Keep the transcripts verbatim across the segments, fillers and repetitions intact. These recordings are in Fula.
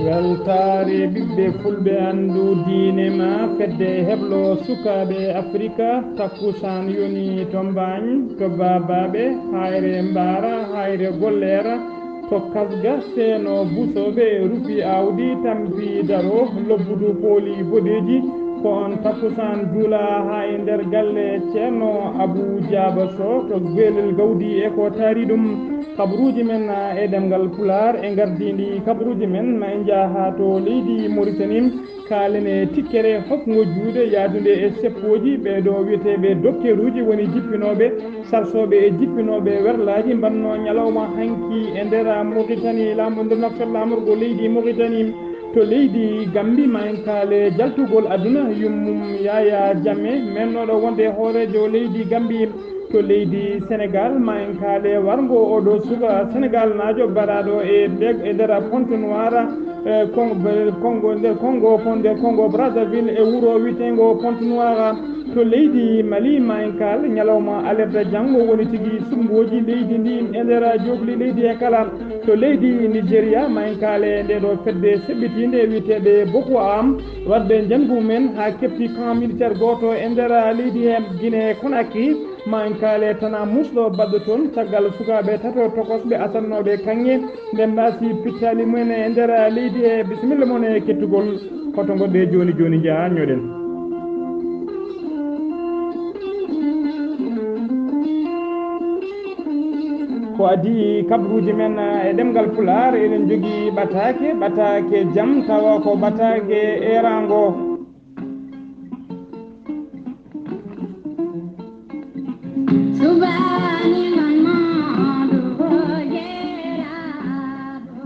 Weltaare ɓiɓɓe fulɓe, anndu diine ma, fedde heblo sukaaɓe Afrika. Takkusaan yoni to Mbaañ, to Baabaaɓe, Hayre Mbaara, Hayre Golleera, to Kasga, Seeno Busooɓe, rufi aawdi, tampi daro, lobbudu pooli boɗeeji. Ko on takkusaan juula haa e nder galle Ceerno Abuu Jaaba Soh to Geelel Gawdi e ko taari ɗum. Kabaruuji men e ɗemngal Pulaar e ngardiindi kabaruuji men, ma en njah haa to leydi Moritani. Kaalen e tikkere hokkugo juuɗe yahdunde e seppooji ɓee ɗoo wiyeteeɓe dokteeruuji woni jippinooɓe, sarsooɓe e jippinooɓe werlaaji mbaɗnoo ñalawma hanki e nder Moritani, laamorgo nder naftal laamorgo leydi Moritani. To leydi Gambi, ma en kaale jaltugol aduna yummum Yaya Jammeh, mennooɗo wonde hooreejo leydi Gambi. To leydi Senegaal, ma en kaale warngo oɗo suka Senegaalnaajo baɗaaɗo e nder, e nder Pointe Noire, e Kon-, Kongo, nder Kongo, nder Kongo Brazzaville e wuro wiyeteengo Pointe Noire. To leydi Mali, ma en kaal ñalawma alerta janngo woni tigi sumbooji leydi ndi e nder jookli leydi he kala. To leydi Nigeria, ma en kaale nde ɗo fedde seɓɓitiinde wiyeteeɓe Boko Haram, waɗɓe njangu men haa kepti camp militaire gooto e nder leydi he. Guinée Conakry, ma en kaale tana musɗo baɗɗo toon caggal sukaaɓe tato tokosɓe asannooɓe kaŋŋe nde mbaasi pittaali mumen e nder leydi he. Bisimilla mon e kettugol. Hoto ngoɗɗe jooni jooni njaha ñoɗen. Ko adii kabaruuji men e ɗemngal Pulaar, eɗen njogii ɓataake, ɓataake jam, tawa ko ɓataake eeraango.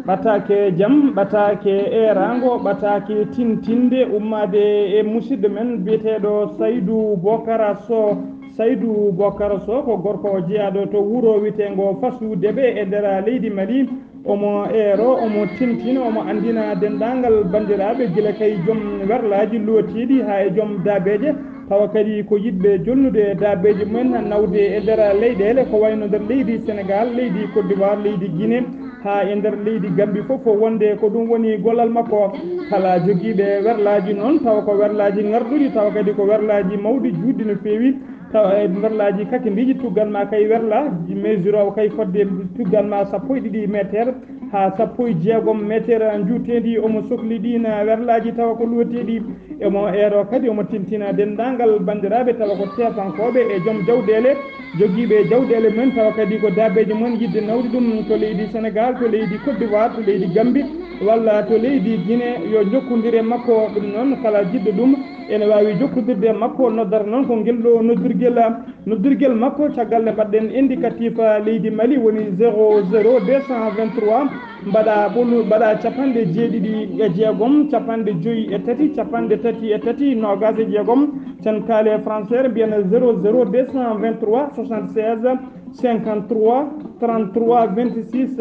Ɓataake jam, ɓataake eeraango, ɓataake tintinde, ummaade e musidɗo men biyeteeɗo Saydu Bokara Soh. Saydu Bokara Soh ko gorko jeyaaɗo to wuro wiyeteengo Fasu Debe e nder leydi Mali. Omo eero, omo tintina, omo anndina denndaangal banndiraaɓe, gila kay joom werlaaji luwatiiɗi haa e joom daabeeje, tawa kadi ko yiɗɓe jonnude daabeeji mumen, nawde e nder leyɗeele ko wayno nder leydi Senegaal, leydi Côte d'Ivoire, leydi Guinée, haa e nder leydi Gambie fof, wonde ko ɗum woni gollal makko. Kala jogiiɓe werlaaji noon, tawa ko werlaaji ŋarɗuɗi, tawa kadi ko werlaaji mawɗi, juutɗi no feewi, tawa e werlaaji kakindiiji, tuggan ma kay werla, mesure o kay fodde tuggan ma sappo e ɗiɗi meter haa sappo e jeegom meter njuuteendi, omo sokli ɗiin werlaaji tawa ko luweteeɗi. Omo eero kadi, omo tintina denndaangal banndiraaɓe tawa ko teefankooɓe e joom jawɗeele, jogiiɓe jawɗeele mumen tawa kadi ko daabeeji mumen yiɗde nawde ɗum to leydi Senegaal, to leydi Côte d'Ivoire, to leydi Gambie, walla to leydi Guinée, yo njokkondir e makko. Ɗum noon, kala jiɗɗo ɗum ene waawi jokkondirde e makko, noddata noon ko ngel ɗo noddirgel. Noddirgel makko, caggal nde mbaɗɗen indicatif, ah, leydi Mali woni zéro zéro deux cent vingt-trois, mbaɗa ɓolu-, mbaɗa capanɗe jeeɗiɗi e jeegom, capanɗe joyi e tati, capanɗe tati e tati, noogaas e jeegom, sen kaale français mbiyen zéro zéro deux cent vingt-trois soixante-seize cinquante-trois trente-trois vingt-six.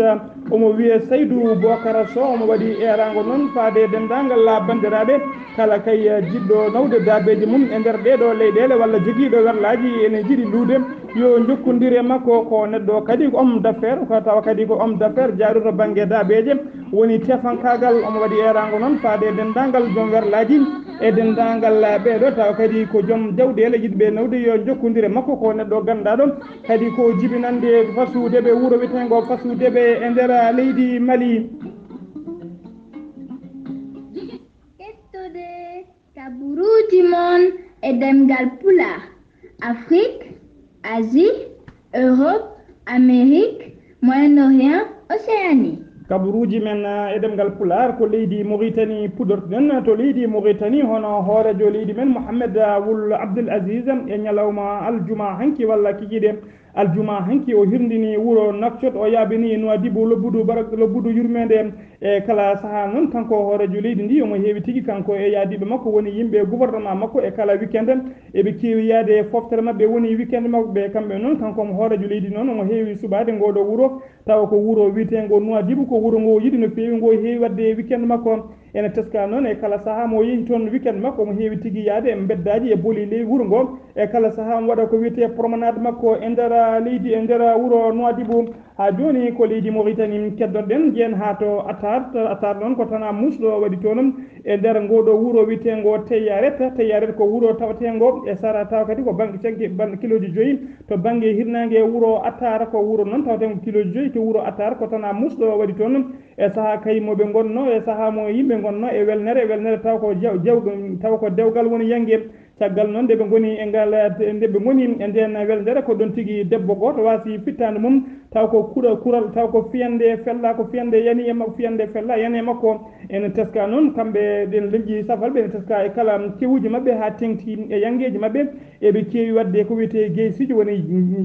Omo wiyee Saydu Bokara Soh, omo waɗi eeraango noon faade e denndaangal banndiraaɓe. Kala kay, eh, jiɗɗo nawde daabeeji mum e nder ɗee ɗoo leyɗeele walla jogiiɗo werlaaji ene jiɗi luude, yo njokkondir e makko. Ko neɗɗo kadi ko homme d'affaires, ko tawa kadi ko homme d'affaires jaaɗo to bannge daabeeje, woni tefankaagal. Omo waɗi eeraango noon faade e denndaangal joom werlaaji e denndaangal ɓee ɗoo, tawa kadi ko joom jawɗeele yiɗɓe nawde, yo njokkondir e makko. Ko neɗɗo ganndaaɗo kadi ko jibinannde Fasu Debe, wuro wiyeteengo Fasu Debe e nder leydi Mali. Ƴettude kabaruuji mon e ɗemngal Pulaar, Afrique, Asie, Europe, Amérique, Moyen-Orient, Océanie. Kabaruuji men, eh, e ɗemngal Pulaar ko leydi Mauritanie puɗorten. To leydi Mauritanie, hono hooreejo leydi men Mohamed Wul Abdel Aziz e ñalawma aljuma hanki walla kikiiɗe aljuma hanki, o hirndini wuro Nouakchott, o yaabini Nouadhibou lobbudu bara-, lobbudu yurmeende. E kala sahaa noon, kanko hooreejo leydi ndi, omo heewi tigi, kanko e yaadiiɓe makko woni yimɓe gouvernement makko, e kala weekend eɓe keewi yahde e foftere maɓɓe woni weekend maɓɓe. Kamɓe noon, kanko omo hooreejo leydi noon, omo heewi suɓaade ngoo ɗoo wuro, tawa ko wuro wiyeteengo Nouadhibou, ko wuro ngo o yiɗi no feewi, ngo heewi waɗde weekend makko. Ene teskaa noon, e kala sahaa mo o yehi toon weekend makko, omo heewi tigi yahde e mbeddaaji, e boli ley wuro ngo, E kala sahaa omo waɗa ko wiyetee promenade makko e nder leydi, e nder wuro Nouadhibou. Haa jooni ko leydi Mauritanie keddoɗen, jeen haa to Atar. Atar noon ko tanaa musɗo waɗi toon e nder ngoo ɗoo wuro wiyeteengo Teyyaret. Teyyaret ko wuro taweteengo e sara tawa kadi ko bannge cagge, bannge kilooji joyi. To bannge hirnaange wuro Atar ko wuro noon taweteengo kilooji joyi. To wuro Atar ko tanaa musɗo waɗi toon e sahaa kay mo ɓe ngonnoo, e sahaa mo yimɓe ngonnoo e welnere, welnere taw ko jaw-, jaw-, taw ko dewgal woni yannge. Caggal noon nde ɓe ngoni e ngal, nde ɓe ngoni e ndeen welnere, ko ɗoon tigi debbo gooto waasi fittaandu mum, taw ko kura-, kural, taw ko fiyande fella, ko fiyande yani e makko, fiyande fella yani e makko. Ene teska noon kamɓe ɗen leñƴi safalɓe, ene teska e kala kewuuji maɓɓe haa teŋti e yanngeeji maɓɓe. Eɓe keewi waɗde ko wiyetee geesiiji, woni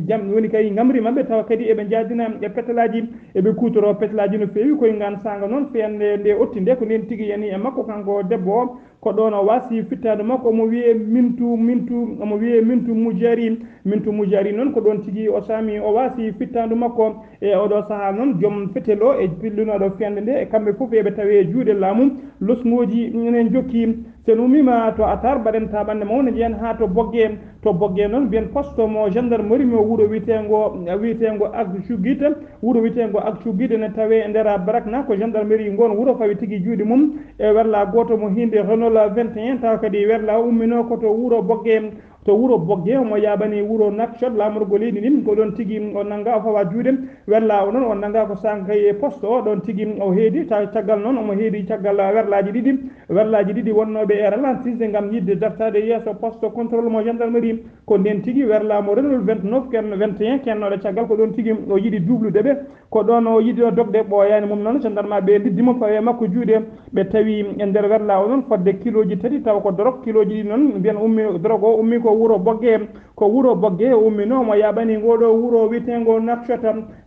jam, woni kay ngamri maɓɓe, tawa kadi eɓe njaadina e petelaaji, eɓe kuutoroo petelaaji no feewi. Koye ngaan saanga noon, fiyande nde otti nde, ko ndeen tigi yani e makko, kanko debbo o. Ko ɗoon o waasi fittaandu makko, omo wiyee Mintu, Mintu, omo wiyee Mintu Mujari. Mintu Mujari noon ko ɗoon tigi o saami, o waasi fittaandu makko. E oɗo sahaa noon, joom fetel o e pillinooɗo fiyande nde, e kamɓe fof eɓe tawee e juuɗe laamu. Losŋooji ene njokki. So en ummiima to Atar, mbaɗen taaɓannde mawnde, njehen haa to Bogge. To Bogge noon, mbiyen poste mo gendarmerie mo wuro wiyeteengo, wiyeteengo Akjugit. Wuro wiyeteengo Akjugit ene tawee e nder Barakna, ko gendarmerie ngoon wuro fawi tigi juuɗe mum e werla gooto mo hiinde Renault vingt et un, tawa kadi werla o umminoo ko to wuro Bogge. To wuro Bogge, omo yaaɓani wuro Nouakchott, laamorgo leydi ndin, ko ɗoon tigi o nanngaa, o fawa juuɗe. Werla o noon, o nanngaa ko sankay e poste o, ɗoon tigi o heedi, ta-, caggal noon omo heedi caggal werlaaji ɗiɗi. Werlaaji ɗiɗi wonnooɓe e ralentiste ngam yiɗde dartaade yeeso poste contrôle mo gendarmerie. Ko ndeen tigi werla mo Renault vingt-neuf ken-, vingt et un kennooɗo caggal, ko ɗoon tigi o yiɗi duublude ɓe. Ko ɗoon o yiɗi o dogde, ɓooyaani mum noon, gendarme ɓe ndiddi mo, fawi e makko juuɗe. Ɓe tawi e nder werla o noon fodde kilooji tati, taw ko dorog. Kilooji ɗi noon, mbiyen ummi, dorog o ummi ko wuro Bogge. Ko wuro Bogge o umminoo, mo yaaɓani ngoo ɗoo wuro wiyeteengo Nouakchott.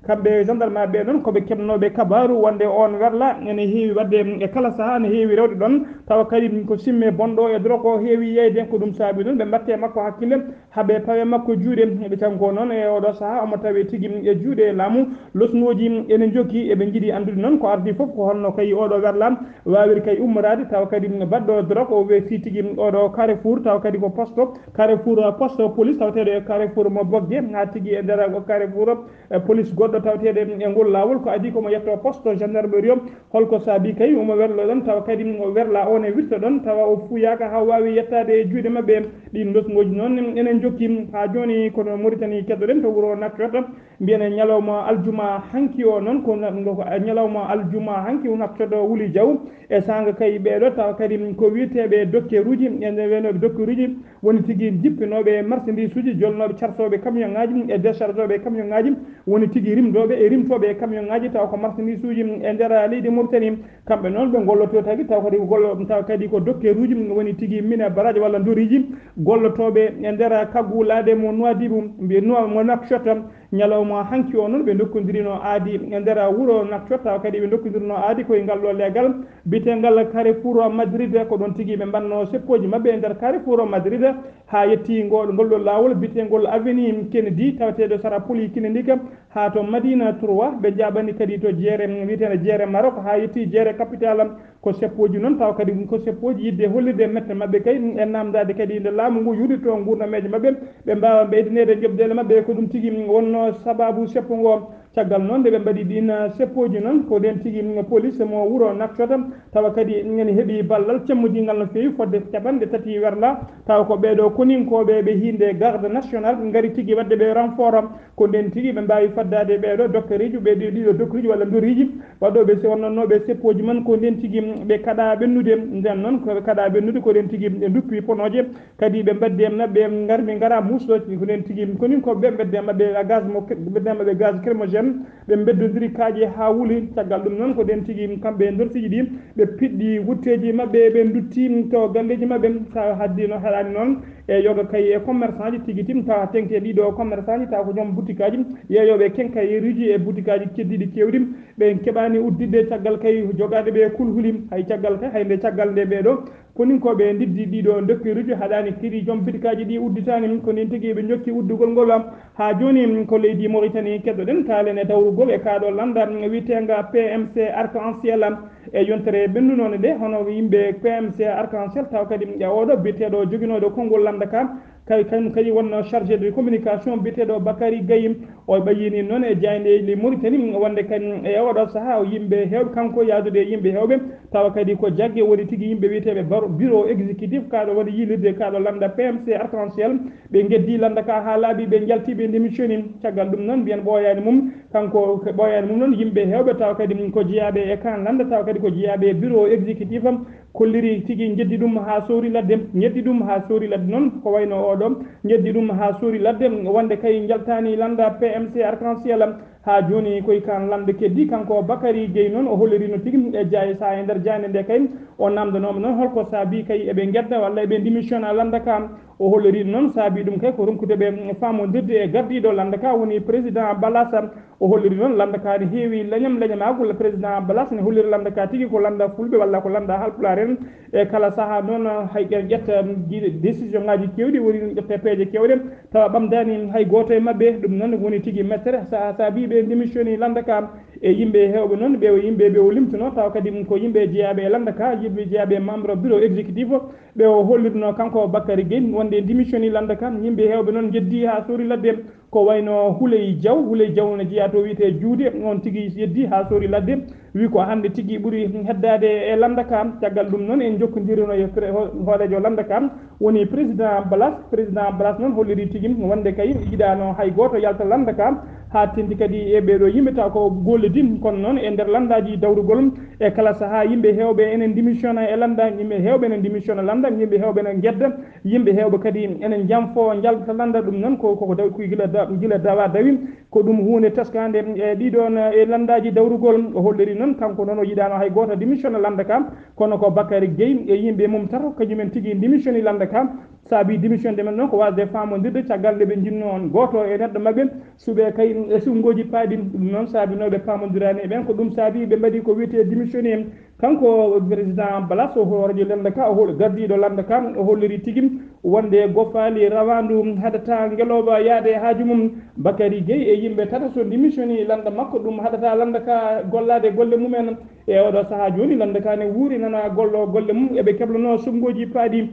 Kamɓe gendarme ɓe noon, ko ɓe keɓnooɓe kabaaru wonde oon werla ene heewi waɗde e kala sahaa, ene heewi rewde ɗoon. Tawa kadi ko simme bonɗo e dorog o heewi yeyde, ko ɗum saabi noon ɓe mbaɗte makko hakkille. Haa ɓe pawe makko juuɗe. Ɓe kanko noon e oɗo sahaa omo tawe tigi e juuɗe laamu. Losŋooji ene njokki, eɓe njiɗi anndude noon ko ardii fof, ko holno kay oɗo werla waawiri kay ummoraade, tawa kadi baɗɗo dorog o weeti tigi oɗo carrefour, tawa kadi ko poste, carrefour poste police tawateeɗo e carrefour mo Bogge, haa tigi e nder carrefour, e, police goɗɗo tawateeɗo e ngol laawol. Ko adii ko mo yetto poste gendarmerie o. Holko saabi kay omo werlo ɗon, tawa kadi o werla on e wirta ɗon, tawa o fuyaaka haa waawi yettaade e juuɗe maɓɓe. Ɗiin losŋooji noon enen njokki haa jooni, kono Mauritanie keddoɗen to wuro Nouakchott. Mbiyen e ñalawma aljuma hanki o noon, ko na-, ko ñalawma aljuma hanki o Nouakchott o wuli jaw e saanga kay ɓeeɗo, tawa kadi ko wiyeteeɓe docteur uji, e nde weenooɓe docteur uji, woni tigi jippinooɓe marchandise uji, jolnooɓe, carsooɓe camion ŋaaji e déchargooɓe camion ŋaaji, woni tigi rimdooɓe e rimtooɓe e camion ŋaaji, tawa ko marchandise uji e nder leydi Mauritanie. Kamɓe noon ɓe ngolloto tagi, tawa kadi ko gollo-, tawa kadi ko docteur uji, woni tigi mine baraaji walla ndoriiji, gollotooɓe e nder kaggulaaɗe mo Nouadhibou, mbiye Noua-, mo Nouakchott. Ñalawma hanki o noon ɓe ndokkondirino aadi e nder wuro Nouakchott, tawa kadi ɓe ndokkondirino aadi koye ngal ɗo leegal biyetegal Carrefour Madrid. Ko ɗon tigi ɓe mbanno seppooji maɓɓe e nder Carrefour Madrid, haa yetti ngol, ngol ɗo laawol biyetengol Avenue Kennedy, tawateeɗo sara Polyclinique, haa to Madina trois. Ɓe njaɓani kadi to jeere wiyeteende jeere Maroc, haa yetti jeere capital. Ko seppooji noon, tawa kadi ko seppooji yiɗde hollirde mette maɓɓe kay, e naamndaade kadi nde laamu ngu yuurdirtoo nguurnameeje maɓɓe, ɓe mbaawa ɓeydineede njoɓdeele maɓɓe. Ko ɗum tigi wonnoo sabaabu seppo ngo. Caggal noon nde ɓe mbaɗi ɗiin seppooji noon, ko ndeen tigi police mo wuro Nouakchott, tawa kadi ene heɓi ballal cemmodiingal no feewi, fodde capanɗe tati werla, tawa ko ɓeeɗo koninkooɓe ɓe hiinde garde national ngari tigi waɗde ɓe renfort. Ko ndeen tigi ɓe mbaawi faddaade ɓeeɗo docteuriijo, ɓe ɗi-, ɗiɗo docteuriijo walla ndoriiji waɗooɓe se-, wonnannooɓe seppooji man. Ko ndeen tigi ɓe kaɗaa ɓennude. Ndeen noon ko ɓe kaɗaa ɓennude, ko ndeen tigi ɓe nduppi ponooje, kadi ɓe mbaddi e maɓɓe, ngar-, ɓe ngara musɗo. Ko ndeen tigi koninkooɓe ɓe mbaddi e maɓɓe gaz mo, mbaddi e maɓɓe gaz lacrymogène, ɓe mbeddondiri kaaƴe haa wuli. Caggal ɗum noon, ko ndeen tigi kamɓe ndortiiji ɗi, ɓe piɗɗi wutteeji maɓɓe, ɓe ndutti to galleeji maɓɓe. So haddii noon, haɗaani noon, e yoga kay e commerçant ji tigi tim, tawa teŋti e ɗiɗo commerçant ji, tawa ko joom butikaaji, yeeyooɓe quincaillerie ji e butikaaji keddiiɗi keewɗi. Ɓe keɓaani udditde caggal kay jogaaɗo ɓe kulhuli. Hay caggal kay, hay nde caggal nde ɓeeɗo koninkooɓe ndiddi ɗiɗo docteuriiji, haɗaani kadi joom butikaaji ɗi udditaani. Ko ndeen tigi ɓe njokki uddugol ngol. Haa jooni ko leydi Mauritanie keddoɗen, kaalen e dawrugol e kaa ɗo lannda wiyeteenga P M C Arc-en-Ciel. E yontere ɓennunoonde nde, hono yimɓe P M C Arc-en-Ciel, tawa kadi e oɗo biyeteeɗo joginooɗo konngol lannda ka, Kay, kañum kadi wonnoo chargé de communication biyeteeɗo Bakary Gaye. O ɓayyini noon e jaaynde le Mauritanie wonde kadi e oɗo sahaa o yimɓe heewɓe, kanko yaadude e yimɓe heewɓe, tawa kadi ko jagge woni tigi yimɓe wiyeteeɓe baro-, bureau exécutif, kaaɗo woni yiilirde kaaɗo lannda P M C Arc-en-Ciel. Ɓe ngeddii lannda ka haa laaɓi, ɓe njalti, ɓe ndémissioni. Caggal ɗum noon mbiyen ɓooyaani mum, kanko ko ɓooyaani mum noon yimɓe heewɓe tawa kadi ko jeyaaɓe e kan lannda, tawa kadi ko jeyaaɓe e bureau exécutif am. Kolliri tigi, njeddi ɗum haa sowri ladde, njeddi ɗum haa sowri ladde noon, ko wayno oɗo, njeddi ɗum haa sowri ladde, wonde kay njaltaani lannda P M C Arc-en-Ciel. Haa jooni koye kan lannda keddi, kanko Bakary Gaye noon o hollirino tigi e jaay, sa e nder jaaynde nde kay, o namdanooma noon holko saabi kay eɓe ngedda walla eɓe ndémissiona lannda ka. O holliri noon saabi ɗum kay ko ronkude ɓe faamondirde e gardiiɗo lannda ka woni président Balas. O holliri noon lannda ka ne heewi leñam, leñamaagu. Président Balas ne holliri lannda ka tigi ko lannda fulɓe walla ko lannda haalpulaar en. E kala sahaa noon hay ƴen ƴetta, um, gi-, décision ngaji keewɗi, woni ɗum ƴetta peeje keewɗe, tawa ɓamdaani hay gooto e maɓɓe. Ɗum noon woni tigi mettere, sa-, saabi ɓe ndémissioni lannda ka. E yimɓe heewɓe noon, ɓe o yimɓe ɓe o limtuno, tawa kadi ko yimɓe jeyaaɓe e lannda ka, yimɓe jeyaaɓe e membre bureau exécutif, ɓe o hollirno kanko Bakary Gaye wonde ndémissioni lannda ka. Yimɓe heewɓe noon njeddi haa sowri ladde. Ko wayno Houleye Diaw, Houleye Diaw no jeyaa to wiyetee Juude, on tigi yeddi haa sori ladde, wi ko hannde tigi ɓuri heddaade e lannda ka. Caggal ɗum noon en njokkondirino e pre-, ho-, hooreejo lannda ka, woni président Balas. Président Balas noon holliri tigi wonde kay yiɗaano hay gooto yalta lannda ka, haa teeŋti kadi e ɓee ɗoo yimɓe taw ko gollidi. Kono noon e nder lanndaaji dawrugol e kala sahaa yimɓe heewɓe enen ndémissiona e lannda, yimɓe heewɓe enen ndémissiona lannda, yimɓe heewɓe enen ngedda. Yimɓe heewɓe kadi ene njanfo njalta lannda. Ɗum noon ko, koko dawi, ko gila da-, gila dawa dawi. Ko ɗum huunde teskaande e ɗiɗoon e lanndaaji dawrugol. O holliri noon, kanko noon o yiɗaano hay gooto démissionna lannda ka, kono ko Bakary Gueye e yimɓe mum tato, kañumen tigi démissionni lannda ka. Saabi démissionde men noon ko waasde faamondirde caggal nde ɓe njinnoo gooto e neɗɗo maɓɓe suɓee kay e suɓngooji paaɗi. Ɗum noon saabinooɓe paamondiraani e ɓeen, ko ɗum saabi ɓe mbaɗi ko wiyetee démissionné. Kanko président Balas, o hooreejo lannda ka, o hol-, gardiiɗo lannda ka, o holliri tigi wonde gofaali rawaandu haɗataa ngelooba yaade haaju mum. Bakary Gueye e yimɓe tata so démissionni lannda makko, ɗum haɗataa lannda ka gollaade golle mumen. E oɗo sahaa jooni, lannda ka ne wuuri nana gollo golle mum, eɓe keblanoo suɓngooji paaɗi.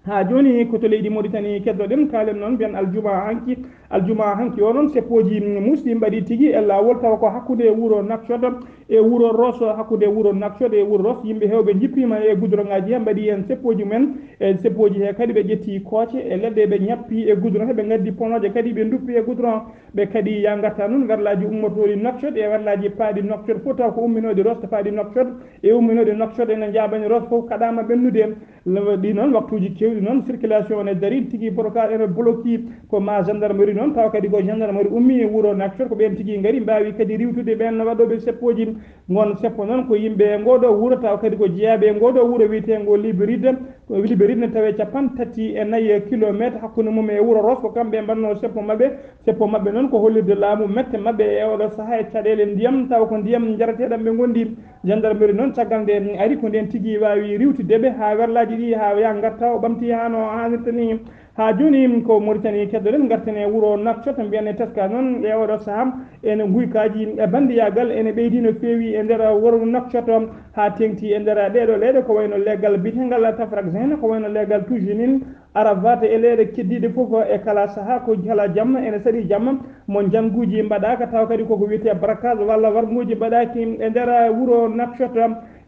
Haa jooni ko to leydi Mauritanie keddoɗen, kaalen noon mbiyen aljuma hanki. Aljuma hanki o noon seppooji muusɗi mbaɗi tigi e laawol, tawa ko hakkunde wuro Nouakchott e wuro Ross, hakkunde wuro Nouakchott e wuro Ross. Yimɓe heewɓe njippiima e gudroŋaaji he, mbaɗi heen seppooji mumen. E seppooji he kadi ɓe ƴetti kooce e leɗɗe, ɓe ñappi e gudron, ɓe ngaddi ponooje kadi ɓe nduppi e gudron. Ɓe kadi yaa ngarta noon werlaaji ummotoori Nouakchott e werlaaji paaɗi Nouakchott fof, taw ko umminooɗi Ross paaɗi Nouakchott e umminooɗi Nouakchott ene njaaɓani Ross fof kaɗaama ɓennude. Law-, ɗi noon, waktuuji keewɗi noon, circulation ne darii tigi, borokaar ene bloqué. Ko ma gendarmerie noon, tawa kadi ko gendarmerie ummii e wuro Nouakchott, ko ɓeen tigi ngari, mbaawi kadi riiwtude ɓeen waɗooɓe seppooji. Ngoon seppo noon ko yimɓe ngoo ɗoo wuro, tawa kadi ko jeyaaɓe e ngoo ɗoo wuro wiyeteengo Liberide. Ko Liberide ne tawee cappanɗe tati e nayi kilomeetre hakkunde mum e wuro Ross, ko kamɓe mbaɗnoo seppo maɓɓe. Seppo maɓɓe noon ko hollirde laamu mette maɓɓe e oɗo sahaa e caɗeele ndiyam, tawa ko ndiyam njarateeɗam ɓe ngondi. Gendarmerie noon, caggal nde ari, ko ndeen tigi waawi riiwtidde ɓe haa werlaaji ɗi, haa yaa ngarta o ɓamti haa no haanirta ni. Haa jooni ko Mauritanie keddoɗen, ngarten e wuro Nouakchott, mbiyen e teska noon e oɗo sahaa, ene nguykaaji e banndiyaagal ene ɓeydi no feewi e nder wuro Nouakchott, haa teeŋti e nder ɗee ɗoo leyɗe, ko wayno leegal biyetengal Tafrakzin, ko wayno leegal Toujinine, Arafat e leyɗe keddiiɗe fof. E kala sahaa, ko kala jamma ene saɗi jamma mo njannguuji mbaɗaaka, tawa kadi koko wiyetee braquage walla warnguuji mbaɗaaki e nder wuro Nouakchott.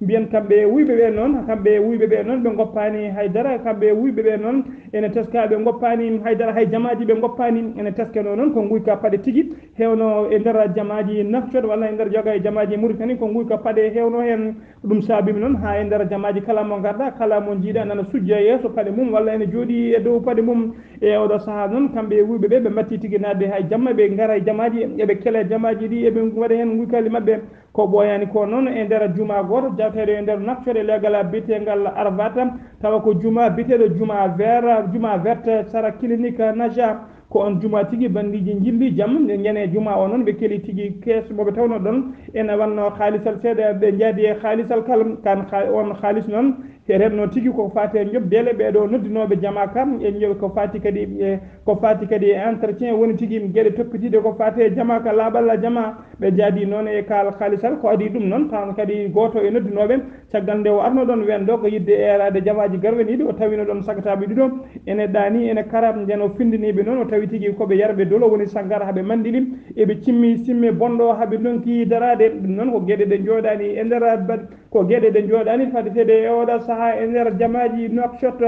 Mbiyen kamɓe wuyɓe ɓee noon, kamɓe wuyɓe ɓee noon, ɓe ngoppaani hay dara. Kamɓe wuyɓe ɓee noon, ene teskaa ɓe ngoppaani hay dara, hay jamaaji ɓe ngoppaani. Ene teskenoo noon ko nguyka paɗe tigi heewno e nder jamaaji Nouakchott walla e nder joga e jamaaji Mauritanie, ko nguyka paɗe heewno heen. Ɗum saabii noon haa e nder jamaaji kala mo ngarɗaa, kala mo njiiɗaa nana sujja e yeeso paɗe mum walla ene jooɗii e dow paɗe mum. E oɗo sahaa noon, kamɓe e wuyɓe ɓee, ɓe mbattii tigi naatde haa e jamma, ɓe ngara e jamaaji, eɓe kela e jamaaji ɗi, eɓe waɗa heen nguykaali maɓɓe. Ko ɓooyaani ko noon, e nder jumaa gooto jawteeɗo e nder Nouakchott e leegal biyeteengal Arafat, tawa ko jumaa biyeteeɗo Jumaa Vert, Jumaa Verte sara clinique Naja. Ko oon jumaa tigi banndiiji njilli jam, ɓe njani e jumaa o noon, ɓe keli tigi kees mo ɓe tawnoo ɗoon ene wannoo haalisal seeɗa, ɓe njaadi e haalisal kal, kan ha-, oon haalis noon Te renno tigi ko faati e njoɓdeele ɓee ɗoo noddinooɓe jama ka, e njoɓ-, ko faati kadi e, ko faati kadi e entretien, woni tigi geɗe toppitiiɗe ko faati e jama ka, laaɓal jama. Ɓe jaadi noon e kaal kaalisal, ko adii ɗum noon, taw kadi gooto e noddinooɓe, caggal nde o arno ɗoon ween ɗo, ko yiɗde eeraade jamaaji garweniiɗi, o tawino ɗoon sagataaɓe ɗiɗo ene ɗaani, ene kara, nden o findiniiɓe noon, o tawi tigi ko ɓe yarɓe dolo, woni sangara, haa ɓe manndili, eɓe cimmi simme bonɗo, haa ɓe ndonki daraade. Ɗum noon ko geɗe ɗe njooɗaani e nder bad-, ko geɗe ɗe njooɗaani faddeteede e oɗo sahaa e nder jamaaji Nouakchott.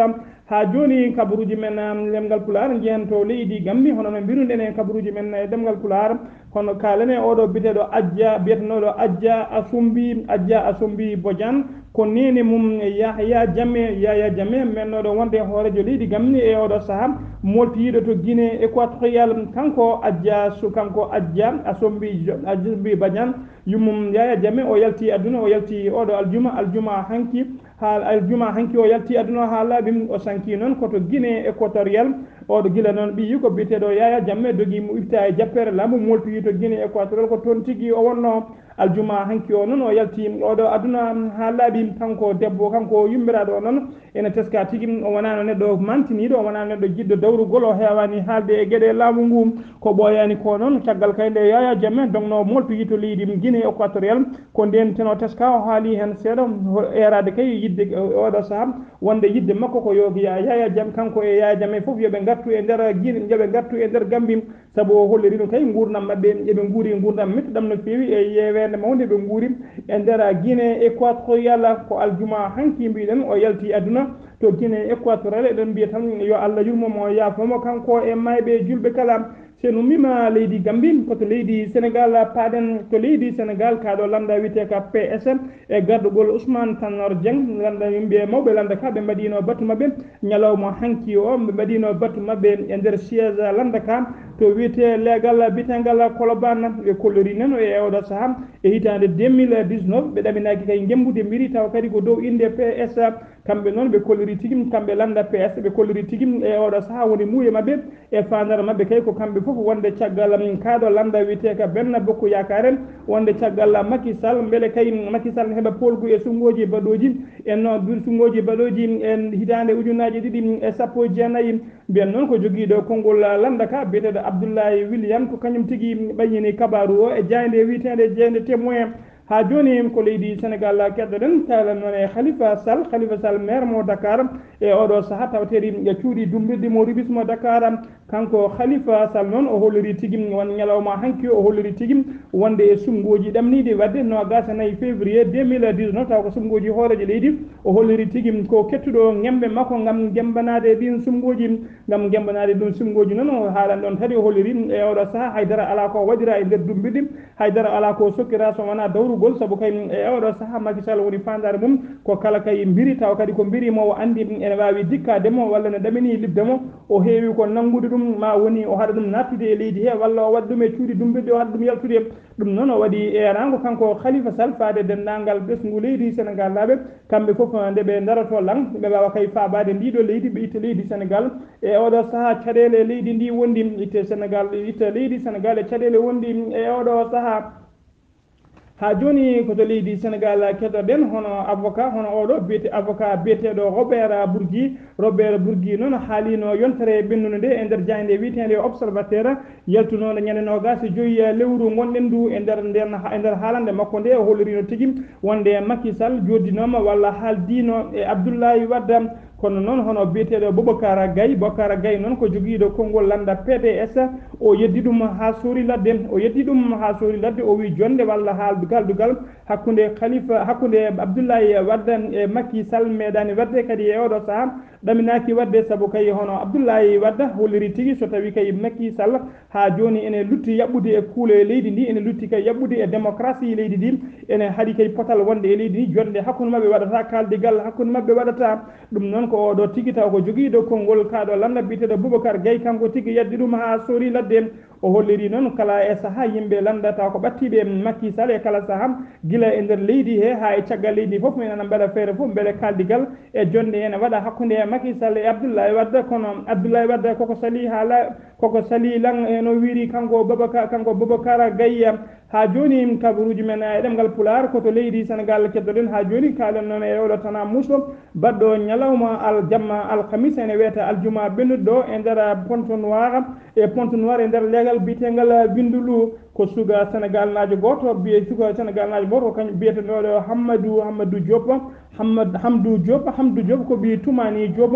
Haa jooni, kabaruuji men, um, ɗemngal Pulaar njehen to leydi Gambi, hono no mbiruɗen e kabaruuji men e ɗemngal Pulaar. Kono kaalane oɗo biyeteeɗo Ajja, biyetenooɗo Ajja Asumbi, Ajja Asumbi Bojang, ko neene mum Yahya Jammeh, Yahya Jammeh, mennooɗo wonde hooreejo leydi Gambi e oɗo sahaa, moltiiɗo to Guinée Équatoriale. Kanko Ajja Su-, kanko Ajja Asumbi Jo-, Asumbi Bojang, yummum Yahya Jammeh, o yalti aduna, o yalti oɗo aljuma, aljuma hanki, haa aljuma hanki o yalti aduna haa laaɓi. O sanki noon ko to Guinée Équatoriale. Oɗo gila noon ɓiyi ko biyeteeɗo Yahya Jammeh dogi mo ifta e jappeere laamu, moltoyi to Guinée Équatoriale, ko toon tigi o wonno. Aljuma hanki o noon o yalti oɗo aduna haa laaɓi. Kanko debbo, kanko yummiraaɗo o noon, ene teska tigi, o wonaano neɗɗo mantiniiɗo, o wonaano neɗɗo jiɗɗo dawrugol, o heewaani haalde e geɗe laamu ngu. Ko ɓooyaani ko noon, caggal kay nde Yahya Jammeh dogno moltoyi to leydi Guinée Équatoriale, ko ndeen teno teska o haali heen seeɗa, ho-, eeraade kay yiɗde, o-, oɗo sahaa, wonde yiɗde makko ko yo Ya-, Yahya Jammeh, kanko e Yahya Jammeh fof yo ɓe ngartu e nder Guinée, yo ɓe ngartu e nder Gambi, sabu o holliri ɗum kay nguurndam maɓɓe, eɓe nguuri nguurndam mettuɗam no feewi e yeeweende mawnde ɓe nguuri e nder Guinée Équatoriale. Ko aljuma hanki mbiɗen o yalti aduna to Guinée Équatoriale, eɗen mbiya tan yo Allah yurmo mo, yaafo mo, kanko e maayɓe julɓe kala. So en ummiima leydi Gambi, ko to leydi Senegal paaɗen. To leydi Senegal, kaa ɗo lannda wiyetee ka P S e gardugol Ousmane Tanor Dieng, lannda yimɓe mawɓe lannda ka, ɓe mbaɗiino batu maɓɓe ñalawma hanki o, ɓe mbaɗiino batu maɓɓe e nder siège lannda ka to wiyetee leegal biyeteegal Colobane. Ɓe kolliri noon e oɗo sahaa, e hitaande deux mille dix-neuf, ɓe ɗaminaaki kay ngemmbude mbiri, tawa kadi ko dow innde P S. Kamɓe noon ɓe kolliri tigi, kamɓe lannda P S, ɓe kolliri tigi e oɗo sahaa woni muuyo maɓɓe e faandaare maɓɓe kay ko kamɓe fof wonde caggal, mm, kaa ɗo lannda wiyetee ka Benno Bokk Yaakaar en, wonde caggal Macky Sall, mbele kay Macky Sall heɓa poolgu e suɓngooji baɗooji, e no mbir suɓngooji baɗooji en hitaande ujunaaji ɗiɗi e sappo e jeenayi. Mbiyen noon ko jogiiɗo konngol lannda ka biyeteeɗo Abdoulaye William, ko kañum tigi ɓayyini kabaaru o e jaaynde wiyeteende Jaaynde Témoin. Haa jooni ko leydi Senegal keɗoɗen, kaalen noon e Khalifa Sall, Khalifa Sall, maire mo Dakar, e oɗo sahaa tawateeri e cuuɗi dummbirɗi mo Rufisque mo Dakar. Kanko Khalifa Sall noon o holliri tigi won ñalawma hanki o holliri tigi wonde e suɓngooji ɗamniiɗi waɗde noogaas e nayi février deux mille dix-neuf, tawa ko suɓngooji hooreejo leydi, o holliri tigi ko kettuɗo ngemmbe makko ngam gemmbanaade ɗiin suɓngooji. Ngam gemmbanaade ɗum suɓngooji noon, o haalan ɗoon kadi, o holliri e oɗo sahaa hay dara alaa ko waɗira e nder dummbirɗi, hay dara alaa ko sokkira so wonaa dawrugol, sabu kay e oɗo sahaa Macky Sall woni faandaare mum ko kala kay mbiri, tawa kadi ko mbiri mo o anndi ene waawi dikkaade mo walla ne ɗaminii liɓde mo, o heewi ko nanngude ɗum, ma woni o haɗa ɗum naattude e leydi he walla o waɗa ɗum e cuuɗi dummbirɗi, o haɗa ɗum yaltude. Ɗum noon o waɗi eeraango kanko Khalifa Sall faade denndaangal ɓesngu leydi Senegal laaɓe, kamɓe fof nde ɓe ndaroto lan, ɓe mbaawa kay faabaade ndiɗo leydi, ɓe itta leydi Senegal e oɗo sahaa caɗeele leydi ndi wondi, itte Senegal, itta leydi Senegal e caɗeele wondi e oɗo sahaa. Haa jooni ko to leydi Senegal keɗoɗen hono avocat, hono oɗo biyete-, avocat biyeteeɗo Robert Bourgi. Robert Bourgi noon haaliino yontere ɓennunde nde e nder jaaynde wiyeteende Observateur, yaltunoo nde ñande noogaas e joy lewru ngonɗen ndu. E nder nden, e nder haalande makko nde, o holliriino tigi wonde Macky Sall jooddinooma walla haaldiino e Abdoulaye Wade. Kono noon, hono biyeteeɗo Boubacar Gaye, Boubacar Gaye noon ko jogiiɗo konngol lannda P D S, o yeddi ɗum haa soori ladde, o yeddi ɗum haa soori ladde, o wii jonnde walla haaldugal, dugal hakkunde Khalifa, hakkunde Abdoulaye Wade e Macky Sall meeɗaani waɗde kadi e oɗo sahaa, ɗaminaaki waɗde, sabu kay hono Abdoulaye Wade holliri tigi so tawii kay Macky Sall haa jooni ene lutti yaɓɓude e kuule leydi ndi, ene lutti kay yaɓɓude e démocratie leydi ndi, ene haɗi kay potal wonde e leydi ndi, jonnde hakkunde maɓɓe waɗata, kaaldigal hakkunde maɓɓe waɗata. Ɗum noon ko oɗo tigi taw ko jogiiɗo konngol kaaɗo lannda biyeteeɗo Boubacar Gaye, kanko tigi yeddi ɗum haa soori ladde. O holliri noon kala e sahaa yimɓe lannda taw ko ɓattiiɓe Macky Sall e kala sahaa, gila e nder leydi he haa e caggal leydi fof, men ana mbaɗa feere fof mbele kaaldigal e jonnde ene waɗa hakkunde Macky Sall e Abdoulaye Wade. Kono Abdoulaye Wade koko salii haala, koko salii lan e no wiiri kanko Boubacar, kanko Boubacar Gaye. Haa jooni, kabaruuji men e ɗemngal Pulaar ko to leydi Senegaal keddoɗen. Haa jooni, kaalen noon e oɗo tana muusɗo baɗɗo ñalawma aljamma alkamisa, ene wiyata aljuma ɓennuɗo ɗo e nder Pointe Noire, e Pointe Noire e nder leegal biyeteengal Windhoek. Ko suka Senegaalnaajo gooto, biye suka Senegaalnaajo gooto, ko kañum biyetenooɗo Hammadou, Hammadou Diop, Hammad-, Hamdou Diop, Hamdou Diop ko ɓii Toumani Diop,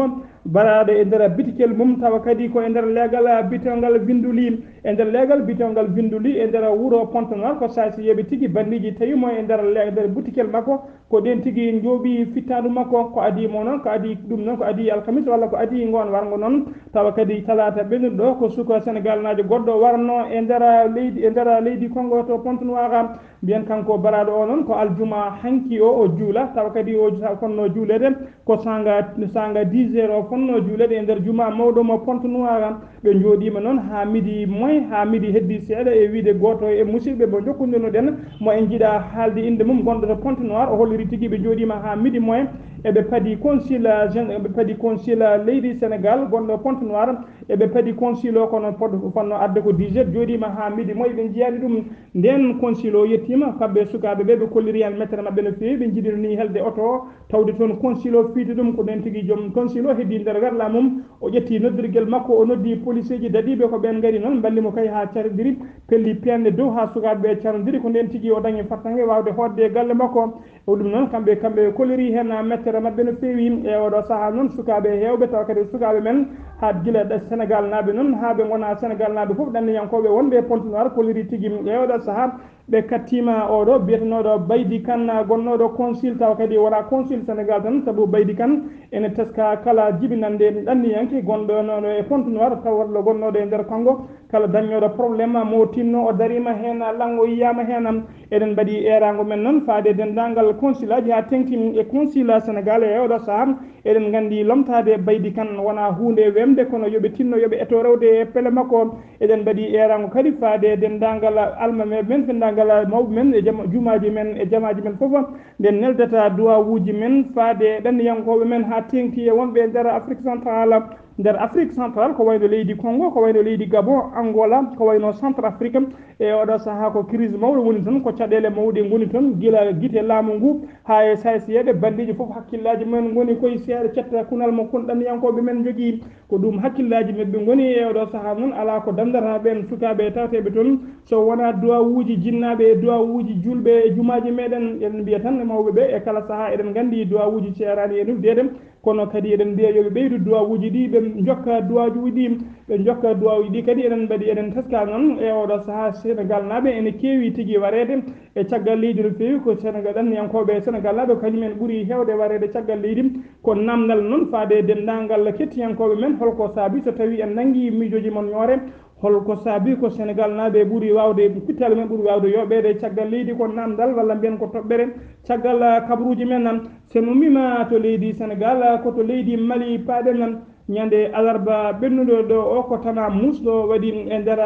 baraaɗo e nder bitikel mum, tawa kadi ko e nder leegal biyeteengal Windhoek. E nder leegal biyeteengal Windhoek, e nder wuro Pointe Noire, ko saasiyeeɓe tigi, banndiiji tawi mo e nder le-, e nder butikel makko, ko ɗeen tigi njooɓi fittaandu makko. Ko adii mo noon, ko adii ɗum noon, ko adii alkamis walla ko adii ngoon warngo noon, tawa kadi talaata ɓennuɗo ɗo, ko suka Senegaalnaajo goɗɗo warno e nder leydi, e nder leydi Kongo to Pointe Noire. Mbiyen kanko baraaɗo o noon ko aljuma hanki o, o juula, tawa kadi o ju-, fonnoo juuleede ko saanga, saanga dix heures o fonnoo juuleede e nder juma mawɗo mo Pointe Noire. Ɓe njooɗiima noon haa midi moy, haa midi heddi seeɗa e wiyde gooto e musidɓe mo njokkondirnoɗen, mo en njiɗaa haalde innde mum, gonɗo to Pointe Noire. O holliri tigi ɓe njooɗiima haa midi moy, eɓe padi consul, gen-, eɓe padi consul leydi Senegaal gonɗo Pointe Noire. Eɓe padi consul o, kono pod-, fotnoo arde ko dix heures, jooɗiima haa midi moy, ɓe njiyaani ɗum. Ndeen consul o yettiima, kamɓe sukaaɓe ɓe, ɓe kolliri heen mettere maɓɓe no feewi, ɓe njiɗino nii helde oto o, tawde toon consul o fiiti ɗum. Ko ndeen tigi joom consul o heddii nder werla mum, o ƴetti noddirgel makko, o noddi poliseeji daɗiiɓe, ko ɓeen ngari noon, mballi mo kay haa cardiri, pelli peenne dow haa sukaaɓe ɓe cardiri. Ko ndeen tigi o dañi fartaŋŋe waawde hootde e galle makko. Ko ɗum noon, kamɓe, kamɓe kolliri heen mettere maɓɓe no feewi. E oɗo sahaa noon, sukaaɓe heewɓe, tawa kadi sukaaɓe men haa gila ɗe Senegaalnaaɓe noon, haa ɓe ngonaa Senegaalnaaɓe fof, ɗanniyankooɓe wonɓe e Pointe Noire kolliri tigi. E oɗo sahaa, ɓe kattiima oɗo biyetenooɗo Baydi Kan, gonnooɗo consul, tawa kadi wonaa consul Senegaal tan, sabu Baydi Kan ene teska kala jibinannde ɗanniyanke gonɗo noon e Pointe Noire, tawa walla gonnooɗo e nder Kongo, kala dañnooɗo problème mo tinno o dariima heen, lanngo yiyaama heen. Eɗen mbaɗi eeraango men noon faade e denndaangal consulaaji haa teŋti e consulat Senegaal e oɗo sahaa. Eɗen nganndi lomtaade Baydi Kan wonaa huunde wemde, kono yo ɓe tinno, yo ɓe eto rewde e pele makko. Eɗen mbaɗi eeraango kadi faade e denndaangal almameeɓe men, denndaangal mawɓe men e jama-, jumaaji men e jamaaji men fof, nde neldata duwawuuji men faade e ɗanniyankooɓe men haa teeŋti e wonɓe e nder Afrique Centrale. Nder Afrique Centrale, ko wayno leydi Congo, ko wayno leydi Gabon, Angola, ko wayno Centre Afrique. E oɗo sahaa ko crise mawɗo woni toon, ko caɗeele mawɗe ngoni toon, gila gite laamu ngu haa e saasiyeeɓe, banndiiɓe fof hakkillaaji mumen ngoni koye seeɗa cetta kunal mo kon ɗanniyankooɓe men njogii. Ko ɗum hakkillaaji maɓɓe ngoni e oɗo sahaa noon, alaa ko danndata ɓeen sukaaɓe tawateeɓe toon, so wonaa duwawuuji jinnaaɓe e duwawuuji juulɓe e jumaaji meɗen. Eɗen mbiya tan e mawɓe ɓe, e kala sahaa eɗen nganndi duwawuuji ceeraani e nuldeede, kono kadi eɗen mbiya yo ɓe ɓeydu duwawuuji ɗi, ɓe njokka duwawuuji ɗi, ɓe njokka duwawuuji ɗi. Kadi eɗen mbaɗi, eɗen teska noon e oɗo sahaa Senegaalnaaɓe ene keewi tigi wareede e caggal leydi no feewi. Ko Senegaal, ɗanniyankooɓe Senegaalnaaɓe, kañum en ɓuri heewde wareede caggal leydi. Ko naamndal noon faade e denndaangal kettiyankooɓe men, holko saabi so tawii en nanngii miijooji mon ñoore? Holko saabi ko Senegaalnaaɓe ɓuri waawde, pittaali men ɓuri waawde yooɓeede caggal leydi? Ko naamndal walla mbiyen ko toɓɓere caggal, ah, kabaruuji men nan. So en ummiima to leydi Senegaal, ko to leydi Mali paaɗen nan. Ñande alarba ɓennuɗo ɗo o, ko tana muusɗo waɗi e nder,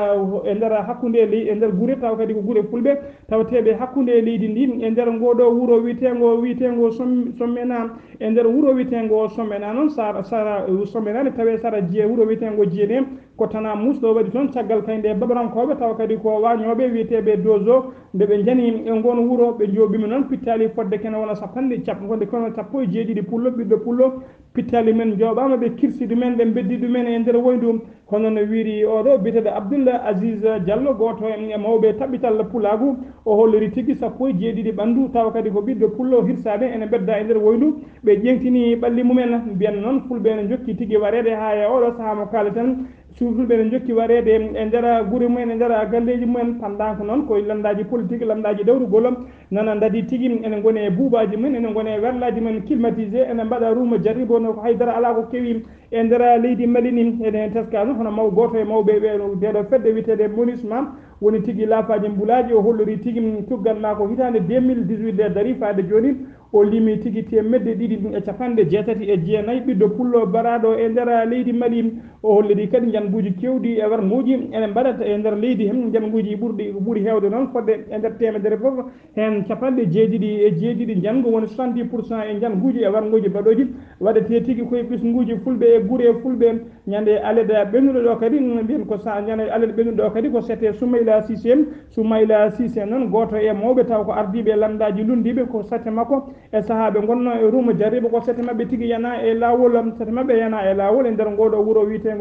e nder hakkunde ley-, e nder gure, tawa kadi ko gure fulɓe tawateeɓe hakkunde leydi ndi, e nder ngoo ɗo wuro wiyeteengo, wiyeteengo Som-, Sommena. E nder wuro wiyeteengo Sommena noon, sara, sara Sommena ne tawee sara Jiye, wuro wiyeteengo Jiye ne, ko tana muusɗo waɗi toon caggal kay nde babarankooɓe, tawa kadi ko waañooɓe wiyeteeɓe Dozo, nde ɓe njani e ngoon wuro, ɓe njooɓiima noon pittaali fodde kene wona sappanɗe cap-, wonde kene sappo e jeeɗiɗi pullo, ɓiɗɗo pullo. Pittaali men njooɓaama, ɓe kirsi ɗumen, ɓe mbeddi ɗumen e nder woyndu. Hono no wiiri oɗo biyeteeɗo Abdoul Aziz Diallo, gooto e mawɓe taɓɓital pulaagu, o holliri tigi sappo e jeeɗiɗi ɓanndu, tawa kadi ko ɓiɗɗo pullo hirsaaɓe ene mbedda e nder woyndu. Ɓe ƴeeŋtini ɓalli mumen, mbiyen noon fulɓe ene njokki tigi wareede haa e oɗo sahaa mo kaaleten. Suusuɓe ne njokki wareede e nder gure mumen, e nder galleeji mumen. Pendant que noon, ko e lanndaaji politique, lanndaaji dawrugol, nana ndadi tigi, ene ngoni e buubaaji mumen, ene ngoni e werlaaji mumen climatisé, ene mbaɗa ruuma jarribo no ko haydara alaa ko kewi e nder leydi Mali ni. Ene teska noon, hono maw-, gooto e mawɓe ɓe, ndeɗo fedde wiyeteende MONUSMA, woni tigi laafaaji mbulaaji, o hollori tigi cuggal maa ko hitaande deux mille dix-huit nde darii faade jooni, o limi tigi teemedde ɗiɗi e capanɗe jeetati e jeenayi ɓiɗɗo pullo baraaɗo e nder leydi Mali. O holliri kadi njannguuji keewɗi e warnguuji ene mbaɗata e nder leydi heen, njannguuji ɓurɗi, ɓuri heewde noon fodde e nder teemedere fof, heen capanɗe jeeɗiɗi e jeeɗiɗi njanngu, woni soixante-dix pour cent e njannguuji e warnguuji baɗooji waɗetee tigi koye ɓesnguuji fulɓe e gure fulɓe. Ñande aleda ɓennuɗo ɗo kadi, mbiyen ko sa-, ñande aleda ɓennuɗo ɗo kadi ko sete Soumaïla Cissé, Soumaïla Cissé noon, gooto e mawɓe taw ko ardiiɓe lanndaaji lunndiiɓe, ko sete makko e sahaaɓe ngonnoo e Ruuma Jaribo, ko sete maɓɓe tigi yana e laawol, sete maɓɓe yana e laawol e nder ngoo ɗoo wuro wiyeteengo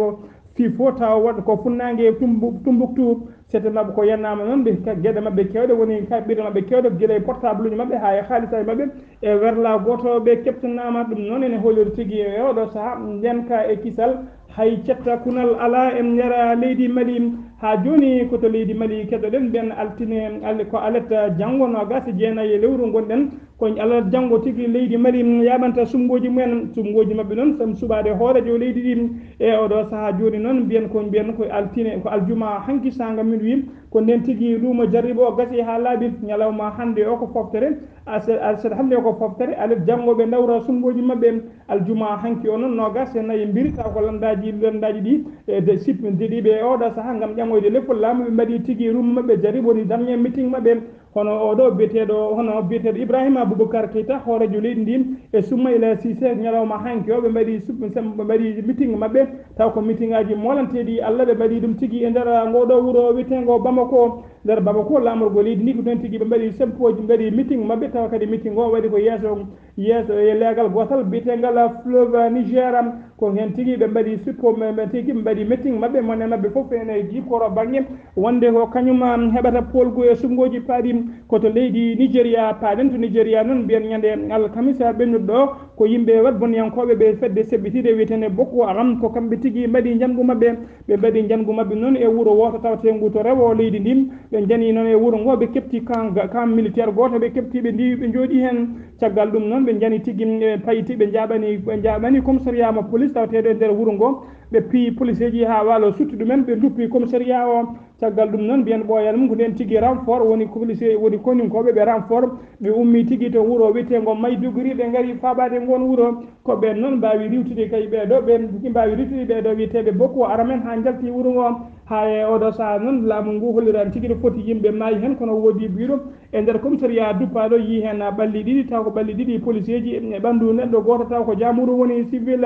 Fifo, tawa waɗ ko funnaange Tumbu-, Tumbuktu. Sete maɓɓe ko yanaama noon, ɓe ka-, geɗe maɓɓe keewɗe, woni kaɓɓirɗe maɓɓe keewɗe, gila e portable uji maɓɓe haa e haalisaaji maɓɓe, e werla gooto ɓe keɓtanaama. Ɗum noon ene holliri tigi e oɗo sahaa, ndeenka e kisal, hay cetta kunal alaa e nder leydi Mali. Haa jooni ko to leydi Mali keɗoɗen ɓeen altine, al-, ko alet janngo noogaas e jeenayi e lewru ngonɗen. Ko alet janngo tigi leydi Mali yaaɓanta suɓngooji mumen, suɓngooji maɓɓe noon, sam suɓaade hooreejo leydi ndi. E oɗo sahaa jooni noon mbiyen ko, mbiyen ko altine, ko aljuma hanki saanga minuit. Ko ndeen tigi luumo Jaribo o gasi haa laaɓi ñalawma hannde o ko foftere, aset, aset hannde o ko foftere, alet janngo ɓe ndawra suɓngooji maɓɓe. Aljuma hanki o noon noogaas e nayi mbiri taw ko lanndaaji, lanndaaji ɗi, e de sip, ndeɗiiɓe e oɗo sahaa ngam ƴamoyde lefol laamu, ɓe mbaɗi tigi luumo maɓɓe Jaribo woni dernier meeting maɓɓe. Hono oɗo biyeteeɗo, hono biyeteeɗo Ibrahima Boubacar Keita, hooreejo leydi ndi, e Soumaïla Cissé, ñalawma hanki o, ɓe mbaɗi sub-, sem-, ɓe mbaɗi meeting maɓɓe, taw ko meeting aji moolanteeɗi Allah, ɓe mbaɗi ɗum tigi e nder ngoo ɗoo wuro wiyeteengo Bamako. Nder Bamako, laamorgo leydi ndi ko ɗoon tigi ɓe mbaɗi sempoji, ɓe mbaɗi meeting maɓɓe, tawa kadi meeting o waɗi ko yeeso, yeeso e leegal gootal biyeteengal Fleuve Niger. Ko heen tigi ɓe mbaɗi sippo, ɓe, ɓe tigi ɓe mbaɗi meeting maɓɓe, mone maɓɓe fof ene jipporo bannge wonde ko kañum, um, heɓata poolgu e suɓngooji paaɗi. Ko to leydi Nigeria paaɗen, to Nigeria noon mbiyen ñande alkamisa ɓennuɗo ɗo, ko yimɓe waɗboniyankooɓe ɓe fedde seɓɓitiiɗe wiyeteende Boko Haram, ko kamɓe tigi mbaɗi njanngu maɓɓe. Ɓe mbaɗi njanngu maɓɓe noon e wuro wooto tawteengu to rewo leydi ndin. Ɓe njani noon e wuro ngo, ɓe keɓti camp, camp militaire gooto, ɓe keɓti, ɓe ndiwi, ɓe njooɗii heen. Caggal ɗum noon, ɓe njani tigi, ɓe payti, ɓe njaaɓani, ɓe njaaɓani commissariat mo police tawteeɗo e nder wuro ngo. Ɓe piyi policeeji haa waalo sutti ɗumen, ɓe nduppi commissariat o. Caggal ɗum noon, mbiyen ɓooyaani mum ko ndeen tigi renfort woni police, woni koninkooɓe ɓe renfort. Ɓe ummii tigi to wuro wiyeteengo Maiduguri, ɓe ngari faabaade ngoon wuro. Ko ɓeen noon mbaawi riiwtude kay ɓee ɗoo, ɓeen tigi mbaawi riiwtude ɓee ɗoo wiyeteeɓe Boko Haram en haa njalti wuro ngo. Haa e oɗo sahaa noon, laamu ngu holliraani tigi no foti yimɓe maayi heen, kono woodii biiɗo e nder commissariat duppaaɗo yii heen ɓalli ɗiɗi, taw ko ɓalli ɗiɗi policeeji e ɓanndu neɗɗo gooto, taw ko jaamuru woni civil.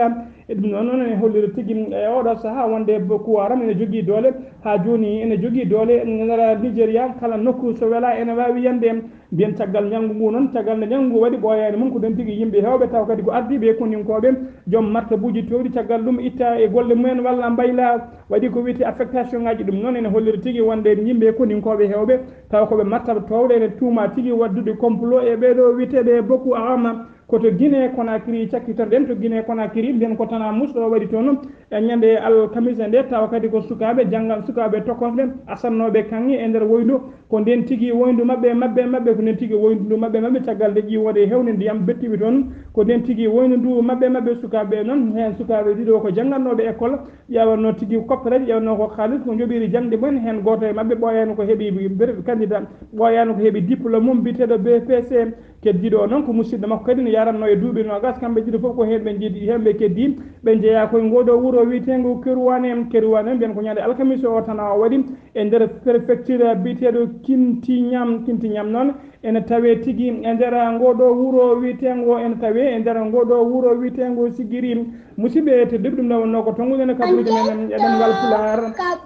E ɗum noon, noon ene hollira tigi e oɗo sahaa wonde Boko Haram ene jogii doole, haa jooni ene jogii doole e nder Nigeria, kala nokku so welaa ene waawi yande. Mbiyen caggal njanngu ngu noon, caggal nde njanngu ngu waɗi ɓooyaani mum, ko ɗoon tigi yimɓe heewɓe, taw kadi ko ardiiɓe e koninkooɓe, joom martabuuji toowɗi, caggal ɗum itta e golle mumen walla mbayla, waɗi ko wiyetee affectation ngaji. Ɗum noon ene hollira tigi wonde yimɓe e koninkooɓe heewɓe, taw ko ɓe martaba toowɗo, ene tuuma tigi waɗdude complot e ɓee ɗoo wiyeteeɓe Boko Haram. Ko to Guinée Conakry cakkitorɗen, to Guinée Conakry, mbiyen ko Tana Mousse ɗo waɗi toon e ñande alkamisa nde, tawa kadi ko sukaaɓe janngal, sukaaɓe tokosɓe asannooɓe kaŋŋe e nder woyndu. Ko ndeen tigi woyndu maɓɓe, maɓɓe, maɓɓe, ko ndeen tigi woyndu ndu maɓɓe, maɓɓe, caggal nde ƴiwonde e heewde ndiyam bettiɓe toon. Ko ndeen tigi woyndu ndu maɓɓe, maɓɓe, sukaaɓe noon, heen sukaaɓe ɗiɗo ko janngannooɓe école, ƴeewatnoo tigi koppereeje, ƴeewatnoo ko kaalis, ko njoɓiri jaŋde mum en, heen gooto e maɓɓe ɓooyaani ko heɓi ber-, candidat, ɓooyaani ko heɓi diplôme mum biyeteeɗo B P C. Keddiiɗo o noon ko musidɗo makko kadi ne yaranno e duuɓi noogaas, kamɓe ɗiɗo fof ko heen ɓe njeedi, heen ɓe keddii. Ɓe njeyaa koye ngoo ɗoo wuro wiyeteengo Keruwane. Keruwane mbiyen ko ñande alkamisa o tan o waɗi e nder préfecture biyeteeɗo Kintiñam. Kintiñam noon ene tawee tigi e nder ngoo ɗoo wuro wiyeteengo, ene tawee e nder ngoo ɗoo wuro wiyeteengo Sigiri. Musidɓe tedduɓe, ɗum ɗo wonnoo ko tonngude e kabaruuji men e ɗemngal Pulaar.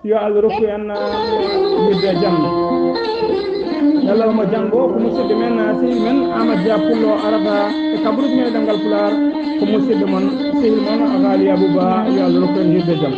Yo Allah rokku en, ah, yidde jam. Ñalawma janngo ko musidɗo men, ah, sehil men Amadou Dia Pullo arata e kabaruuji men e ɗemngal Pulaar. Ko musidɗo mon, sehil mon, Ghali Abouba. Yo Allah rokku en yidde jam.